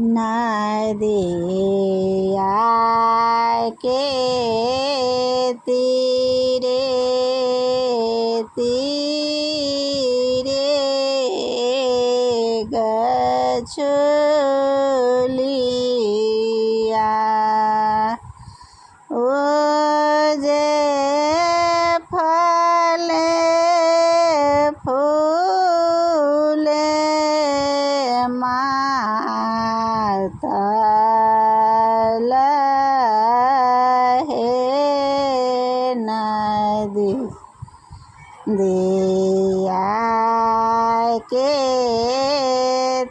नदिया के तीरे तीरे गछुलिया, ओ जे फले फूले मातल हे नदी दिया के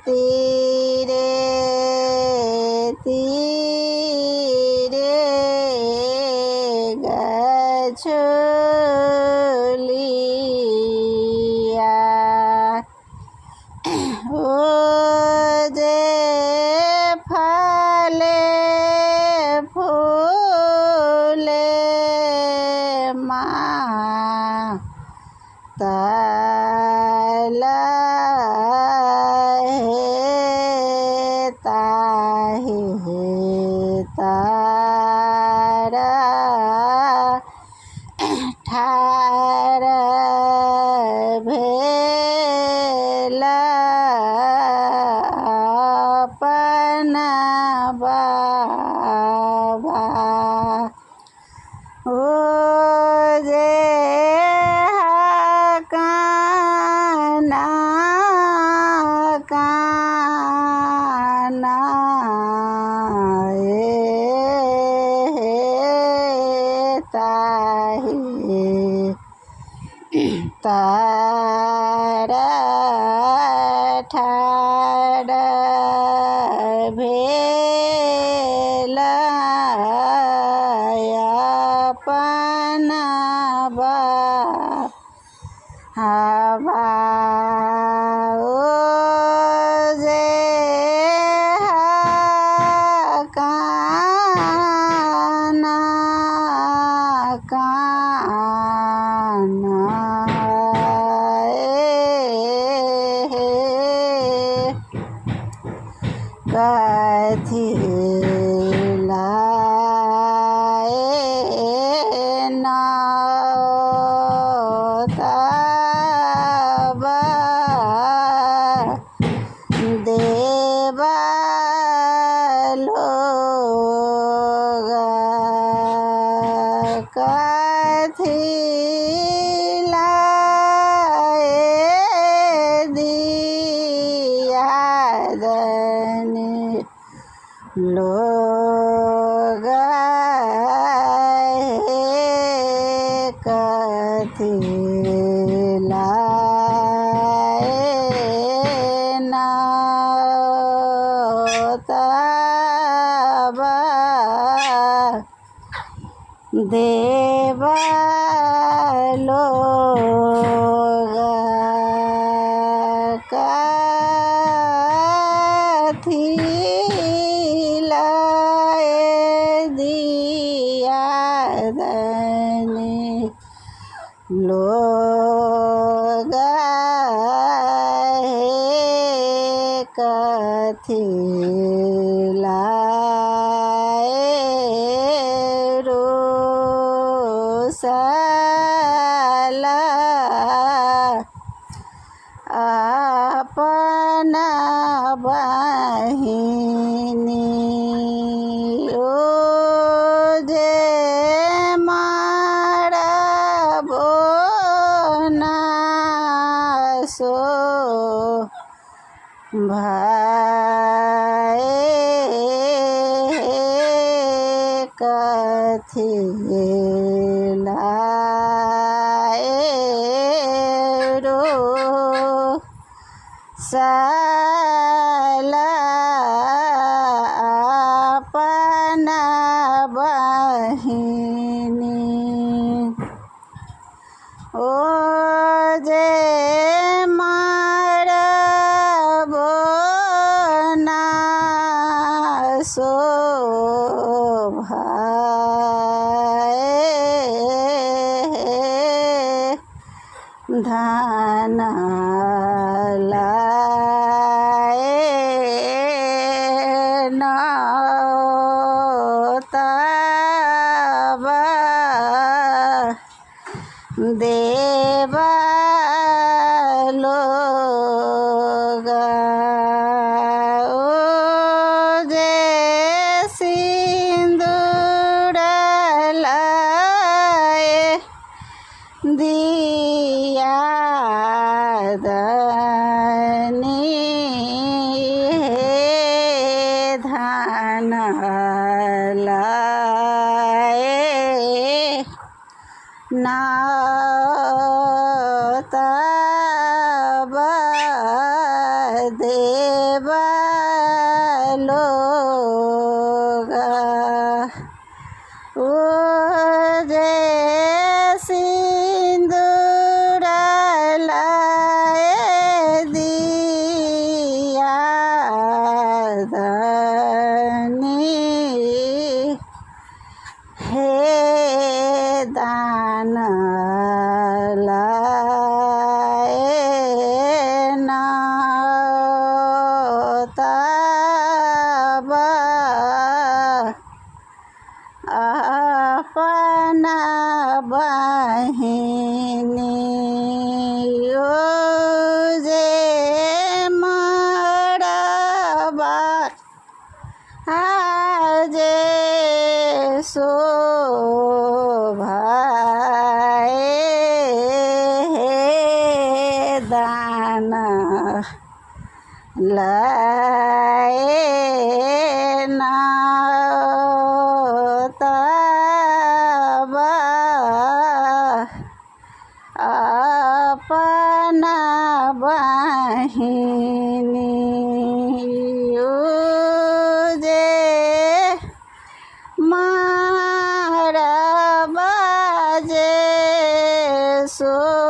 तीरे तीरे गछुलिया, ओ जे फले फूले मातल हे ताहि तार ठार भेल अपन बाबा, ओ जे काना काना ए ताहि तार ठार भेल अपन बाबा, ओ जे काना काना ए कथी लाए नौतबा देवा लोग कथी लाए दियादनी लोग हे कथी लाए नौतबा देवा लोग कथी लाए दियादनी लोग हे कथी लाए रोसल अपन बहिनी, ओ जे मारबो ना सो भाई कथी लाए रो सल अपन बहिनी, ओ जे मारबो ना सो भाई धन लाए नौतबा देवा लोग ओ जे सिन्दूर लाए दिया दनी हे धान लाए नातबा देवा लोग ओ जे सिन्दूर लाए दिया धनी हे दान लाए नौतबा अपना बहिनी ओ जे मरबा जे शोभाए हे दान लाए नौतबा अपना बहिनी ओ जे मारबा जे शोभाए